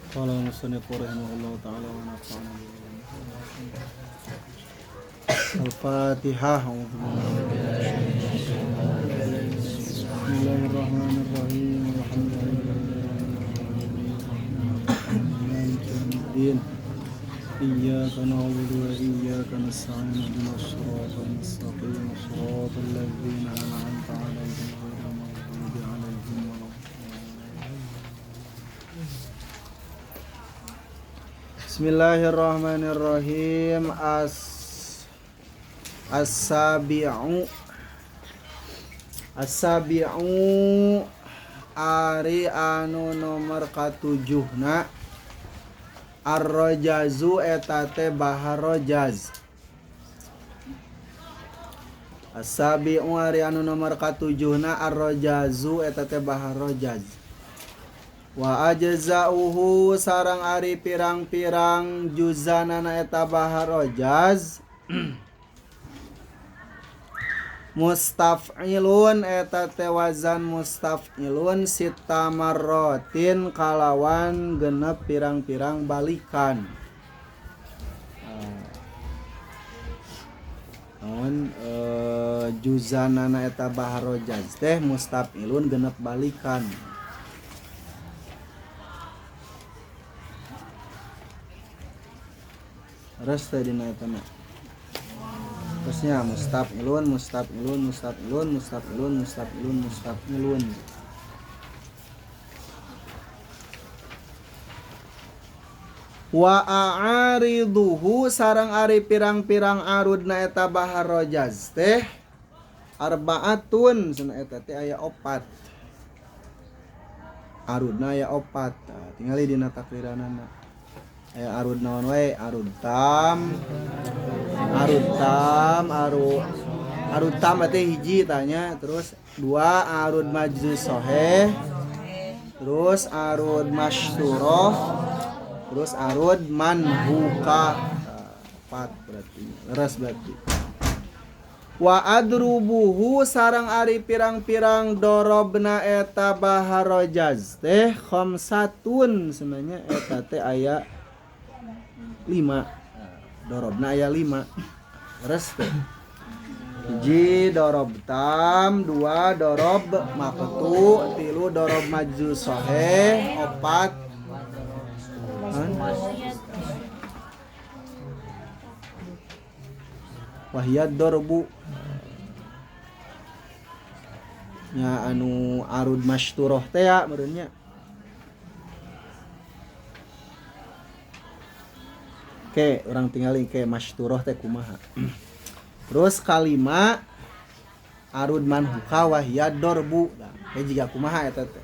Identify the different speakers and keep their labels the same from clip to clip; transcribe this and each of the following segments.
Speaker 1: Qala al-musannif rahimahullahu ta'ala wa nafa'ana Al-Fatihah. Bismillahirrahmanirrahim. Alhamdulillahi rabbil alamin. Iyyaka na'budu wa iyyaka nasta'in. Ihdinas siratal mustaqim. Siratal ladzina an'amta 'alaihim ghairil maghdubi 'alaihim waladdallin. Bismillahirrahmanirrahim. As-sabi'u As-sabi'u ari anu nomor katujuhna ar-rajazu eta teh bahar rajaz. As-sabi'u ari anu nomor katujuhna ar-rajazu eta teh bahar rajaz. Wa ajza'uhu sarang ari pirang-pirang juzanana eta bahar rajaz. Mustaf'ilun eta teh wazan mustaf'ilun sita marrotin kalawan genep pirang-pirang balikan. Naon juzanana eta bahar rajaz teh mustaf'ilun genep balikan. Terus teh dina eta mah. Terusnya mustaf'ilun mustaf'ilun mustaf'ilun mustaf'ilun mustaf'ilun mustaf'ilun. Wa a'ariduhu sarang ari pirang-pirang arudna eta bahar rajaz teh arbaatun cenah eta teh aya opat. Arudna aya opat. Tah tingali dina takliranana. Aya arud naon wae? Arud tam, arud tam, arud tam berarti hiji tanya, terus dua arud majzus soheh, terus arud masyturoh, terus arud manhuka. Empat berarti, leres berarti. Wa adrubuhu sarang ari pirang-pirang dorobna eta bahar rajaz teh khamsatun sebenarnya eta teh aya 5. Dorobna aya 5. Leres teh. Hiji dorob tam, dua dorob maqtu, tilu dorob majzu soheh, opat wahiyad dorbu nya anu arud masyturoh teh ya meureunnya. Oke, orang tinggalin ke masyturoh teh kumaha. Terus kalima arud manhuka wahiyad dorbu. Nah, kayak jiga kumaha eta teh.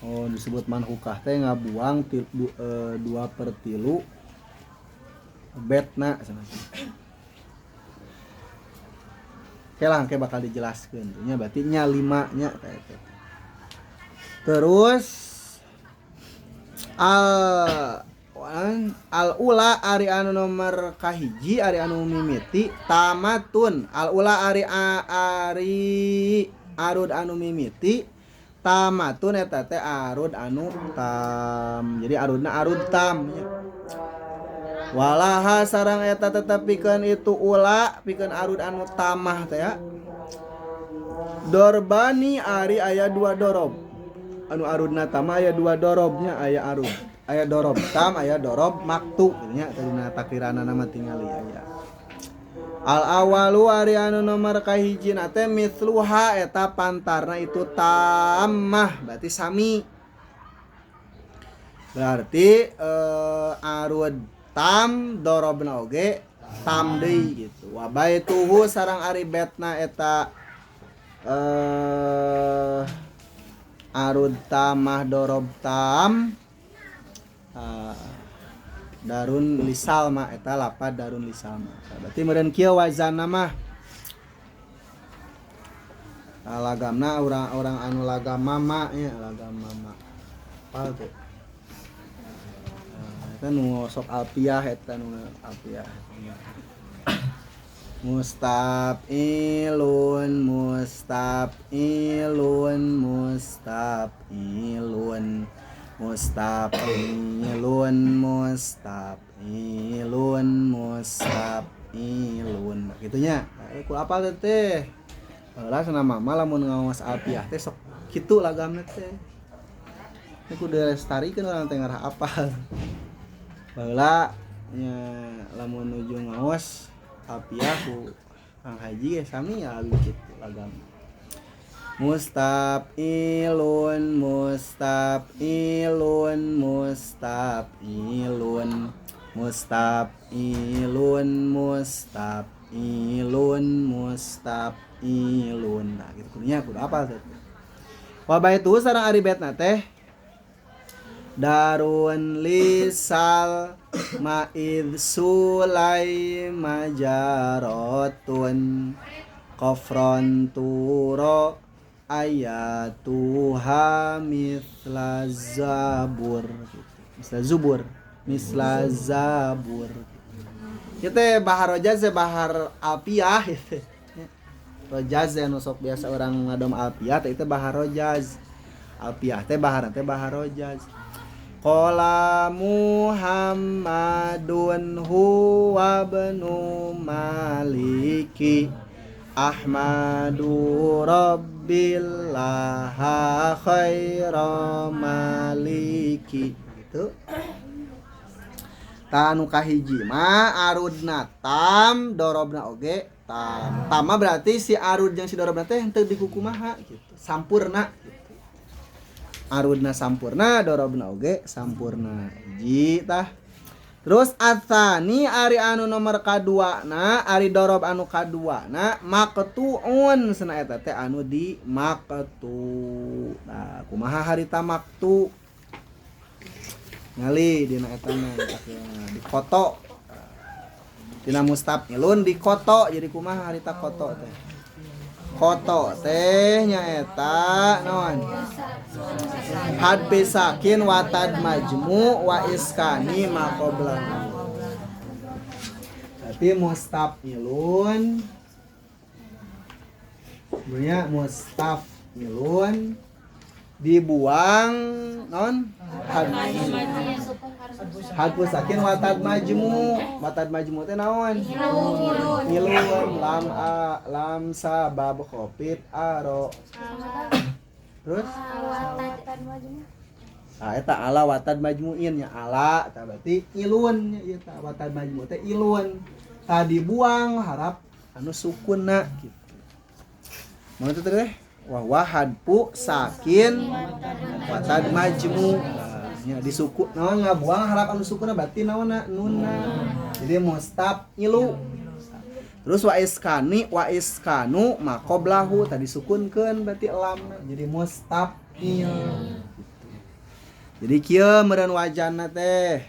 Speaker 1: Oh, disebut manhukah teh ngabuang 2/3 betna sama. Oke lah, engke bakal dijelaskeun nya berarti nya 5 nya teh teh. Terus al ula ari anu nomor kahiji ari anu mimiti tamatun. Al ula ari ari arud anu mimiti tamatun eta teh arud anu tam. Jadi arudna arud tam nya. Walaha sarang eta tetep pikeun itu ula pikeun arud anu tamah teh ya. Dorbani ari aya 2 dorob. Anu arudna tamah aya 2 dorobnya, aya arud. Aya dorob tam, aya dorob maktu nya tadina takliranana mah tingali aya. Al awalu ari anu nomor kahijina teh mithluha eta pantarna itu tamah berarti sami. Berarti arud tam dorobna oge tam deui gitu. Wa baituhu sarang ari betna eta arud tamah dorob tam darun lisalma eta lapad darun lisalma. Berarti meureun kieu wazanna mah lagamna urang-urang anu lagam mama nya, lagam mama. Apal teh? Eta nu sok alpiah eta nu alpiah. Mustaf'ilun mustaf'ilun mustaf'ilun mustaf'ilun mustaf'ilun mustaf'ilun. Nah, kitu nya. Nah, ku apal teh. Baheula cenah mama lamun ngaos alfiah teh sok kitu lagamna teh. Ini kudu lestarikeun urang teh ngarah apal. Baheula nya lamun nuju ngaos alfiah ku Kang Haji ge sami ya kitu lagam. Mustaf'ilun mustaf'ilun mustaf'ilun mustaf'ilun mustaf'ilun mustaf'ilun. Nah gitu kudunya kudu apal teh. Wa baitu sareng ari betna teh darun lisal ma'id sulai majarotun kofron turo ayatuha mithla zabur gitu. Misla zubur, misla zabur. Ieu teh bahar rojaz bahar alfiah gitu. Rojaz anu sok biasa orang ngadom alfiah teh itu bahar rojaz. Alfiah teh bahar teh bahar rojaz. Qala Muhammadun huwa ibnu Maliki Ahmadu Rabbillaha khaira maliki gitu. Ta anu kahiji mah arudna tam dorobna oge tam. Tama berarti si arud jeung si dorobna teh henteu dikukumaha gitu. Sampurna gitu. Arudna sampurna, dorobna oge sampurna. Hiji tah. Terus atsani ari anu nomor kadua na ari dorob anu kadua na maqtuun cenah eta teh anu di maqtu. Nah, kumaha harita maqtu? Ngali dina eta mah di koto. Dina mustaf'ilun di koto jadi kumaha harita koto teh? Koto teh nyaeta naon? Hadfi sakin watad majmu wa iskani ma qablahu. Tapi mustaf'ilun sebenarnya mustaf'ilun dibuang naon? Hadfu sakin watad majmu. Watad majmu teh naon? Ngilun lam a lam sabab khofif aro. Terus ah eta ala watad majmuin nya ala tah berarti ilun nya ieu tah watad majmu teh ilun. Tah dibuang harap anu sukunna gitu. Mun teh teh wah wahadfu sakin watad majmu. Nya disuku naon ngabuang harap anu sukunna berarti naonna nunna. Jadi mustaf'ilu. Terus wa iskani wa iskanu maqoblahu tadi sukunkeun berarti lamna. Jadi mustaf'il gitu. Jadi kieu meureun wajanna teh.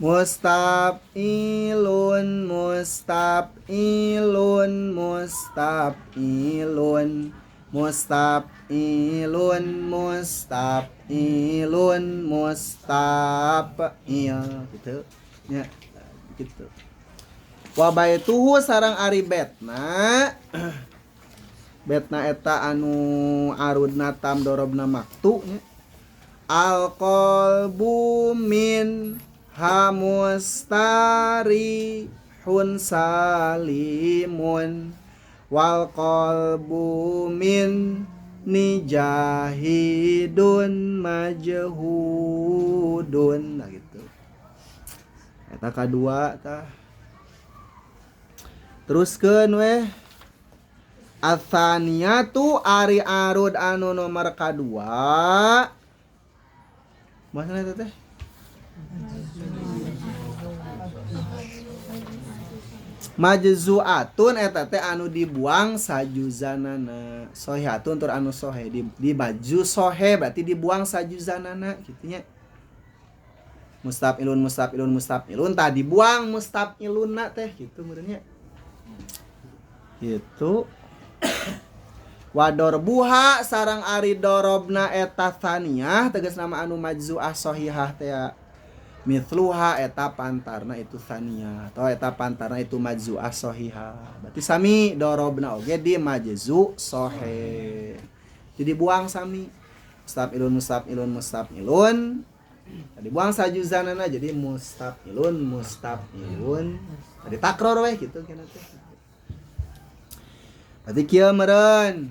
Speaker 1: Mustaf'ilun mustaf'ilun mustaf'ilun mustaf'ilun mustaf'ilun mustaf'il gitu nya gitu. Wa baituhu sareng ari betna betna eta anu arudna tam dorobna maktu nya al qalbu min hamustari hun salimun wal qalbu min nijahidun majhudun. Nah gitu. Eta kadua tah. Teruskeun weh. Atsaniyatu ari arud anu nomor kadua. Maksudna eta teh? Majzuatun eta teh anu dibuang sajuzanana. Sohiatun tur anu sohe di baju sohe berarti dibuang sajuzanana kitu nya. Mustaf'ilun mustaf'ilun mustaf'ilun tah dibuang mustaf'ilunna teh kitu meureun nya. Gitu. Wadorbuha sareng ari dorobna eta tsaniyah tegas nama anu majzuah sohihah teh. Mithluha eta pantarna itu tsaniyah atau eta pantarna itu majzu'ah sahihah. Berarti sami dorobna oge di majzu sahih. Jadi buang sami mustaf'ilun mustaf'ilun mustaf'ilun. Tadi buang sajuzanana jadi mustaf'ilun mustaf'ilun. Tadi takror weh kitu kana teh. Berarti kieu meureun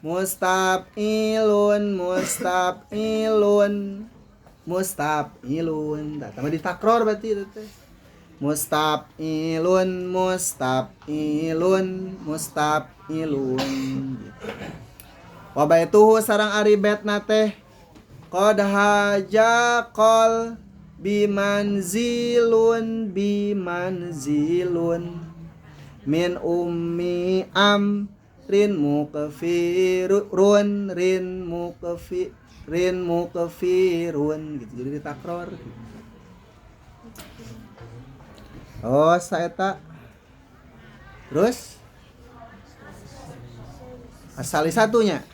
Speaker 1: mustaf'ilun mustaf'ilun mustaf'ilun. Tah tama ditakror berarti itu teh. Mustaf'ilun mustaf'ilun mustaf'ilun gitu. Wa baituhu sareng ari betna teh qad haja qol bimanzilun bimanzilun min ummi am rin mukfirun rin mukfi rin mukfirun gitu. Jadi ditakror gitu. Oh, saeta. Terus asali satunya.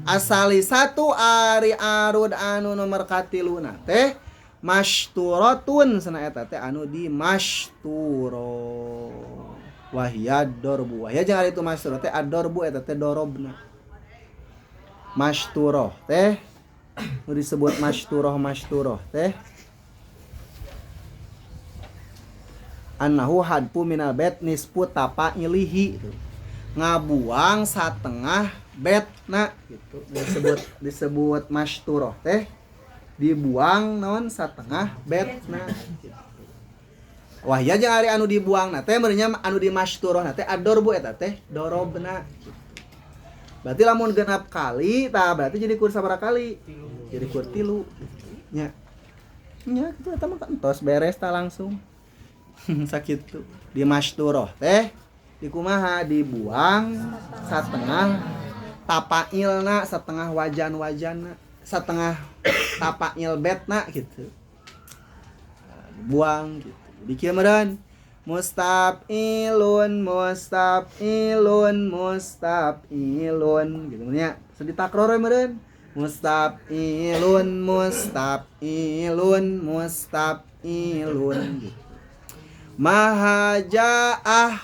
Speaker 1: Asali satu ari arud anu nomor katiluna teh mashturatun sana eta teh anu di mashturo. Wahia dorbu. Wahia jeung ari itu mashturo teh adorbu eta teh dorobna. Mashturoh teh nu disebut mashturoh mashturoh teh annahu hadfu minal bait nisfu tafa'ilihi gitu. Ngabuang satengah betna gitu. Disebut mashturoh teh dibuang naon satengah betna gitu. Wah ya jeung ari anu dibuang na teh meureunnya anu di mashturoh na teh adorbu eta teh dorobna gitu. Berarti lamun genap kali tah berarti jadi kur sabaraha kali? Jadi kur 3 gitu. Nya. Nya kitu eta mah entos beres tah langsung. Sakitu. Di mashturoh teh dikumaha dibuang satengah tapailna, setengah wajan-wajanna, setengah tapail betna gitu. Dibuang gitu. Jadi kieu meureun mustaf'ilun mustaf'ilun mustaf'ilun gitu nya. Sedih takror we meureun. Mustaf'ilun mustaf'ilun mustaf'ilun gitu. Mahajaah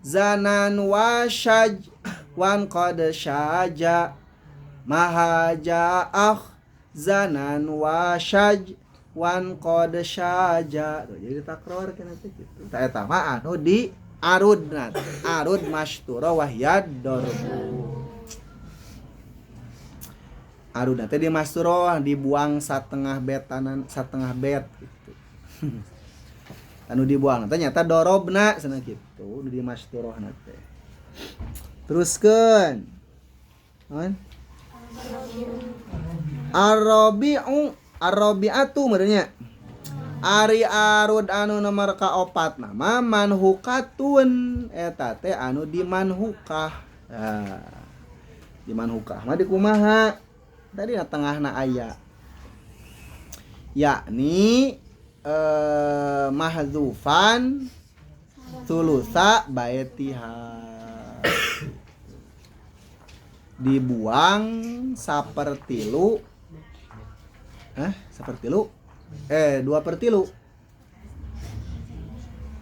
Speaker 1: zanan wasyaj wan qad syaja. Mahajaah zanan wasyaj wan qad syaja. Tuh, jadi takror kana teh kitu. Tah eta mah anu di arudna. Arud mastura wahyad darbu. Arudna teh di mastura dibuang satengah betanan, setengah bet gitu. Anu dibuang teh nyata dorobna cenah kitu, nu di masturahna teh. Teruskeun. Naon? Ar-rabi'u, ar-rabi'atu meureunnya. Ari arud anu nomor kaopat nama manhukatun eta teh anu dimanhukah. Nah, dimanhukah mah dikumaha? Tadi na tengahna aya. Yakni mahdzufan thulutsa baitiha. Dibuang sapertilu. Hah? Sapertilu? 2/3.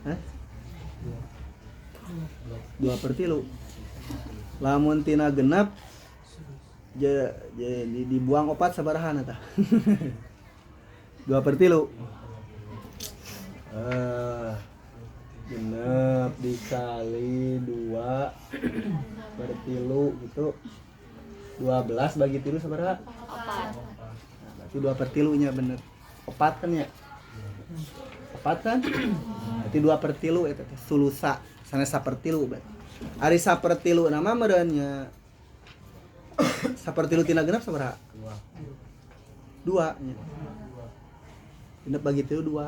Speaker 1: Hah? 2/3. Lamun tina genep dibuang opat sabaraha tah? 2/3. Genep dikali 2/3 gitu. 12 bagi 3 sabaraha?
Speaker 2: 4.
Speaker 1: Nah, berarti 2/3-nya bener. 4 kan ya? 4 kan? Berarti 2/3 eta teh sulusa, sanes 1/3 berarti. Ari 1/3 nama meureun nya 1/3 tina genep sabaraha? 2 nya. Genep bagi 3 2.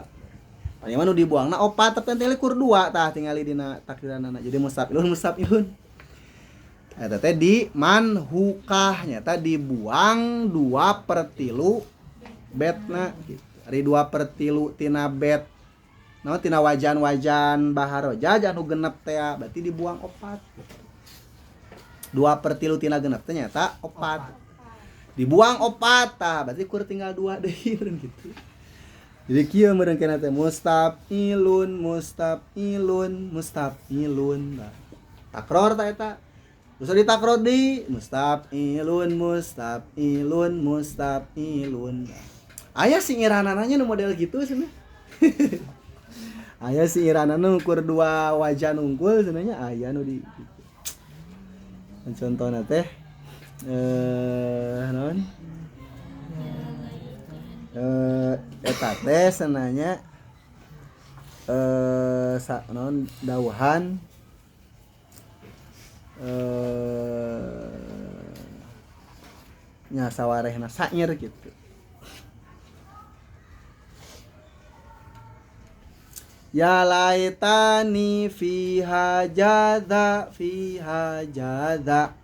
Speaker 1: Paling mah nu dibuangna 4 tapi tinggal kur 2 tah tingali dina takdiranana. Jadi mustafilun mustafilun. Eta teh di manhukah nyata dibuang 2/3 betna gitu. Ari 2/3 tina bet naon tina wajan-wajan baharoja anu genep teh berarti dibuang 4. 2/3 tina genep teh nyata 4. Dibuang 4 tah berarti kur tinggal 2 deui gitu. Jadi kieu meureun kana teh mustafilun mustafilun mustafilun. Takror ta eta. Terus ditakror di mustafilun mustafilun mustafilun. Aya sing iranana nya nu model kitu cenah. Aya sing iranana ukur dua wajah nungkul cenah nya aya nu di gitu. Contohna teh naon? Eta teh cenah naon dauhan nya sawarehna sair gitu. Ya laitani fiha jadza fiha jadza.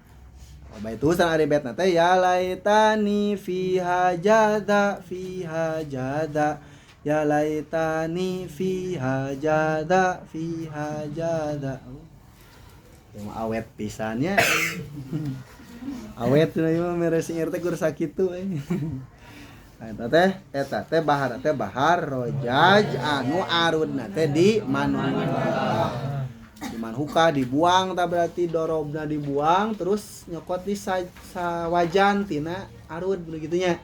Speaker 1: Bait husan ari betna teh ya laitani fiha jadza fiha jadza. Ya laitani fiha jadza fiha jadza. Yang awet pisannya. Awet cenah ieu mah mere singir teh kur sakitu euy. Eta teh bahar rojaj anu arudna teh di manhuka. Di manhuka dibuang tah berarti dorobna dibuang terus nyokot di sawajan tina arud begitu nya.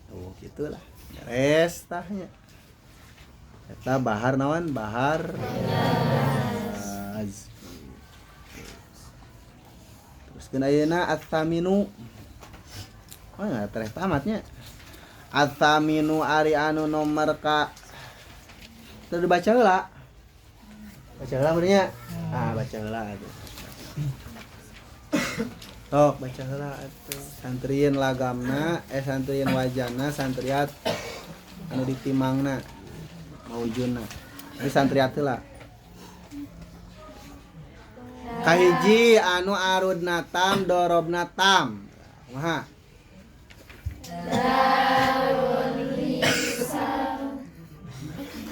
Speaker 1: Tuh gitulah. Beres tah nya. Eta bahar naon? Bahar. Terus keun ayeuna at-taminu. Oh enggak tereh tamatnya. At-taminu ari anu nomor ka teu dibaca heula. Baca heula meureun. Ah, baca heula atuh. Tok baca heula atuh. Santrieun lagamna, santrieun wajana, santriat anu ditimangna. Maujuna. Jadi santriat heula. Kahiji anu arudna tam dorobna tam. Kumaha?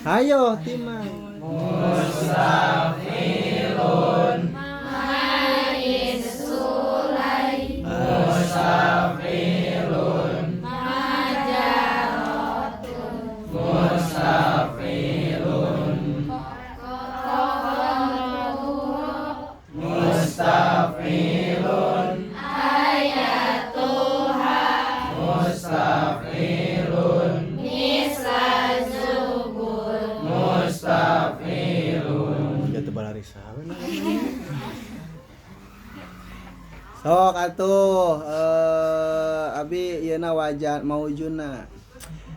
Speaker 1: Ayo timang.
Speaker 2: Mustafilun ma'is sulai mustafilun majaratun mustafilun mustafilun ayatuha mustafilun mislazubur mustafilun.
Speaker 1: Ya teu balari saha Sok atuh abi ieuna wajan maujuna.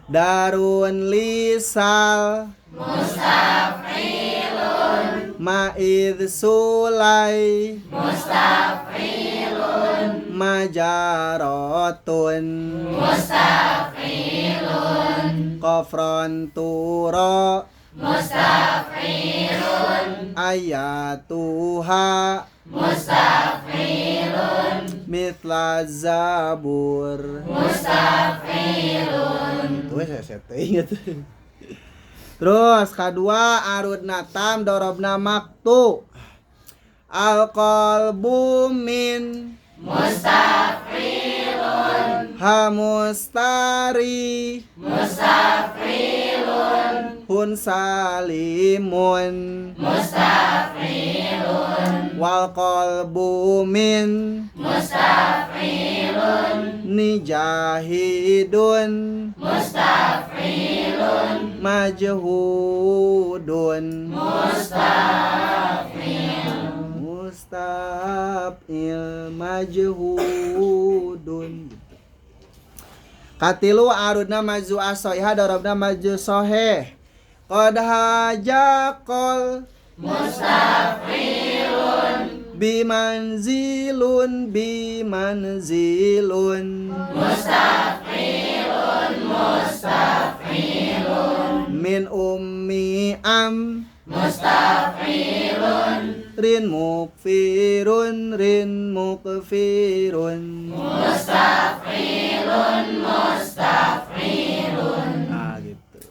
Speaker 1: Darun lisal
Speaker 2: mustafilun
Speaker 1: ma'id sulai
Speaker 2: mustafilun
Speaker 1: majarotun
Speaker 2: mustafilun
Speaker 1: kofron turo
Speaker 2: mustafilun
Speaker 1: ayatuha
Speaker 2: mustafilun
Speaker 1: mithla zabur
Speaker 2: mustafilun.
Speaker 1: Tuh saya ingat. Terus kedua arudna tam dorobna maktu. Alqalbu min
Speaker 2: mustafilun
Speaker 1: hamustari
Speaker 2: mustafilun
Speaker 1: hun salimun
Speaker 2: mustafilun
Speaker 1: wal qalbu min
Speaker 2: mustafilun
Speaker 1: nijahidun
Speaker 2: mustafilun
Speaker 1: majhudun
Speaker 2: mustafil
Speaker 1: mustafil majhudun. Katilu arudna maju asoiha darabna maju soheh. Qad hajakol
Speaker 2: mustafilun
Speaker 1: bimanzilun bimanzilun
Speaker 2: mustafilun mustafilun
Speaker 1: min ummi am
Speaker 2: mustafilun
Speaker 1: rin mukfirun rin mukfirun
Speaker 2: mustafilun mustafilun.
Speaker 1: Nah gitu.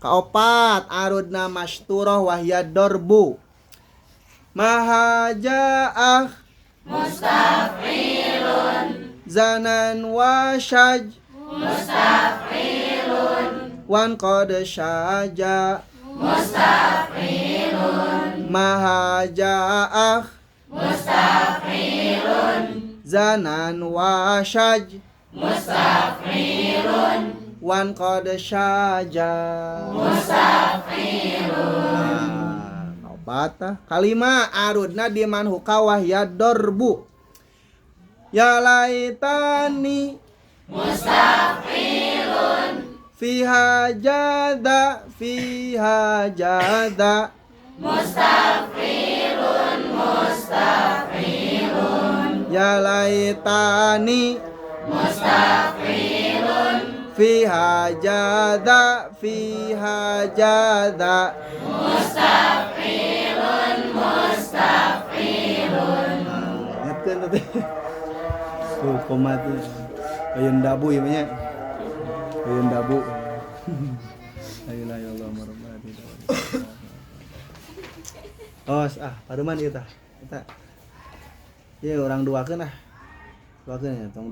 Speaker 1: Kaopat arudna masturah wahya dorbu mahajaah
Speaker 2: mustafilun
Speaker 1: zanan wasyaj
Speaker 2: Mustaf'ilun.
Speaker 1: Wan qad syaja.
Speaker 2: Mustaf'ilun.
Speaker 1: Mahajaah.
Speaker 2: Mustaf'ilun.
Speaker 1: Zanan wa syaj.
Speaker 2: Mustaf'ilun.
Speaker 1: Wan qad syaja.
Speaker 2: Mustaf'ilun.
Speaker 1: Nah, opat tah. Kalima arudna di manhuka wahya dorbu. Ya laitani.
Speaker 2: Mustaf'ilun.
Speaker 1: Fiha jada, fiha jada.
Speaker 2: Mustaf'ilun, mustaf'ilun.
Speaker 1: Ya laitani.
Speaker 2: Mustaf'ilun.
Speaker 1: Fiha jada, fiha jada.
Speaker 2: Mustaf'ilun, mustaf'ilun.
Speaker 1: Nah, ingatkeun teh. Tuh koma tuh. Ayun dabu ieu nya. Ayun dabu. La ilaha illallah Muhammad. Os ah, paruman ieu tah. Eta. Ieu urang duakeun ah. Duakeun ya, tong.